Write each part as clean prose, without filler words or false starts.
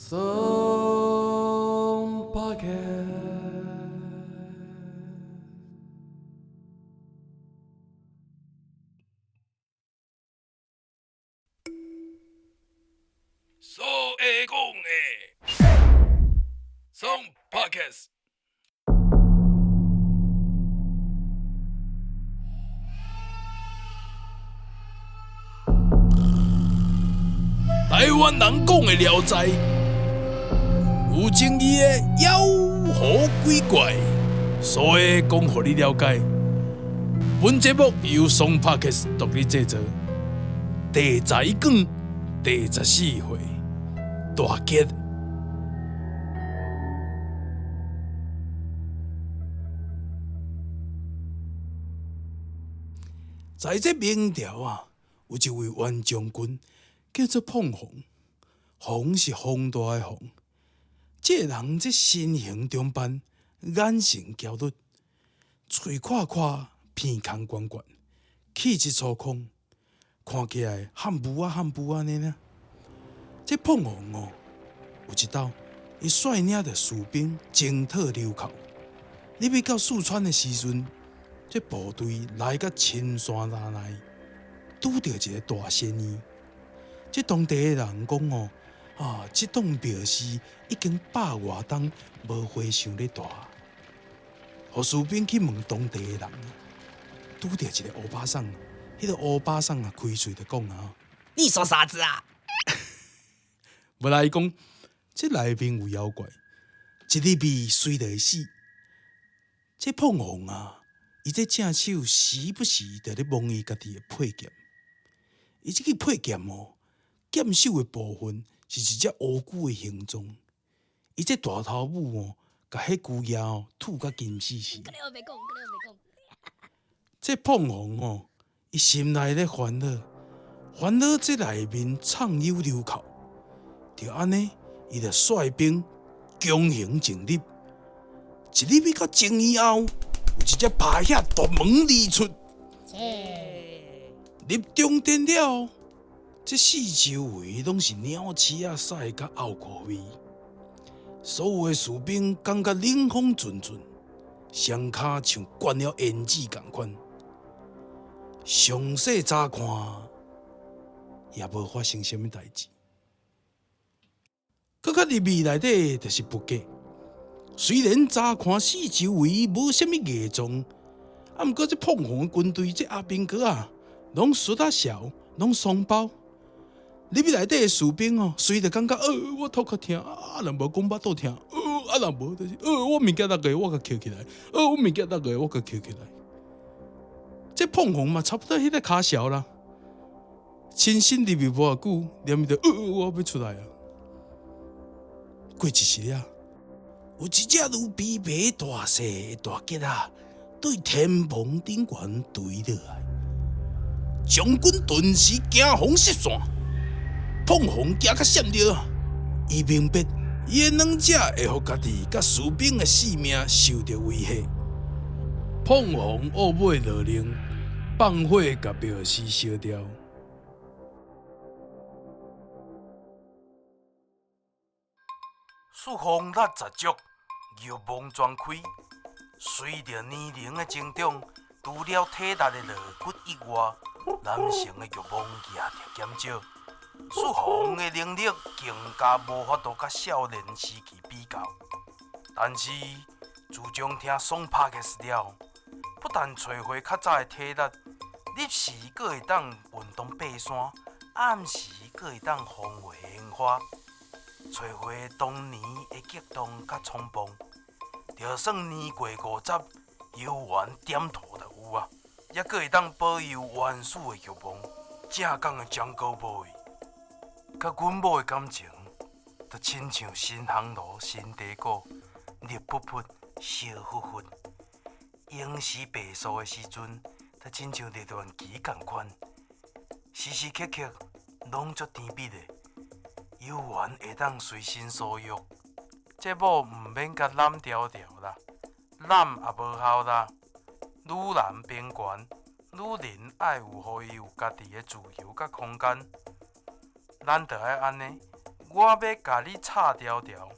松 Podcast。所会讲的松 Podcast。台湾人讲的聊斋，有争议的妖狐鬼怪，所以讲予你了解。本节目由松 Podcast 独立制作，第十一卷第14回大吉。在这明朝啊，有一位袁将军叫做膨风，风是风大的风。这个人这身形中扮，眼神娇绿，喙阔阔，鼻孔悬悬，气质粗犷，看起来汉武啊汉武按呢尔。这膨风哦，有一道，伊率领著士兵征讨流寇，入去到四川的时阵，这部队来到深山林内，拄著一个大仙院。这当地的人讲哦，啊，这栋庙寺已经百外冬无和尚咧住。予士兵去问当地的人，拄著一个乌巴桑，彼个乌巴桑啊，开喙就讲啊，你说啥子啊？无啦，伊讲这内面有妖怪，一入去随就会死。这膨风啊，伊这正手时不时就咧摸伊家己的佩剑，伊这支佩剑哦，剑首的部分是一只乌龟的形状，伊这大头母哦，共彼龟仔哦吐甲金丝丝。这膨风哦，伊心内咧烦恼，烦恼这内面藏有流寇，就按呢，伊就率兵强行进入，一入去到正院后，有一只扒遐夺门而出，入中殿了。这四周围拢是鸟鼠仔屎佮沤苦味，所有的士兵感觉冷风阵阵，双跤像灌了胭脂仝款。详细查看，也无发生啥物代志。阁较入去内底就是佛阁，虽然查看四周围无啥物异状，啊，毋过这膨风的军队这阿兵哥啊，拢媠啊潲，拢双胞。入去内底的士兵哦，随就感觉，我头壳疼，啊，若无讲腹肚疼，啊，若无就是，我物件落个，我共捡起来，我物件落个，我共捡起来。这膨风嘛，差不多彼个跤潲啦。亲身入去无偌久，连伊就，我欲出来啊。过一时了，有一只如琵琶大细的大吉仔，对天棚顶悬坠落来，将军顿时惊慌失散。膨风惊甲闪著，伊明白，伊的两者会予家己佮士兵的性命受著威胁。膨风懊尾落令，放火共庙寺烧掉。四方力十足，欲望全开。随著年龄的增长，除了体力的落骨以外，男性的欲望也著减少。四方的能力更加无法度佮少年时期比较，但是自从听爽 Podcast 了，不但找回较早的体力，日时阁会当运动爬山，暗时阁会当风月烟花，找回当年的激动佮冲动，就算年过50，犹原点头就有啊，犹阁会当保有原始的欲望，正港的 Jungle Boy。佮阮某的感情，就亲像新烘炉、新茶果，热噗噗、烧呼呼。闲时白素的时阵，就亲像热恋期仝款，时时刻刻拢足甜蜜的，犹原会当随心所欲。这某毋免共揽牢牢啦，揽也无效啦。女人平权，女人爱有予伊有家己的自由佮空间。咱就爱按呢，我欲共你插條條，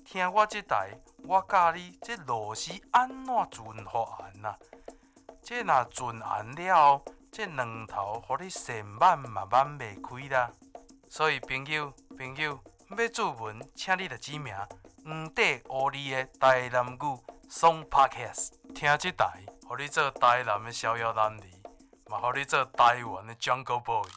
聽我這台，我教你這螺絲按怎鑽予絚啊！這若鑽絚了後，這兩頭予你跣挽嘛挽袂開啦。所以朋友，朋友，欲注文，請你來指名黃底烏字的台南語爽 Podcast，聽這台，予你做台南的逍遙男兒，嘛予你做台灣的 Jungle Boy。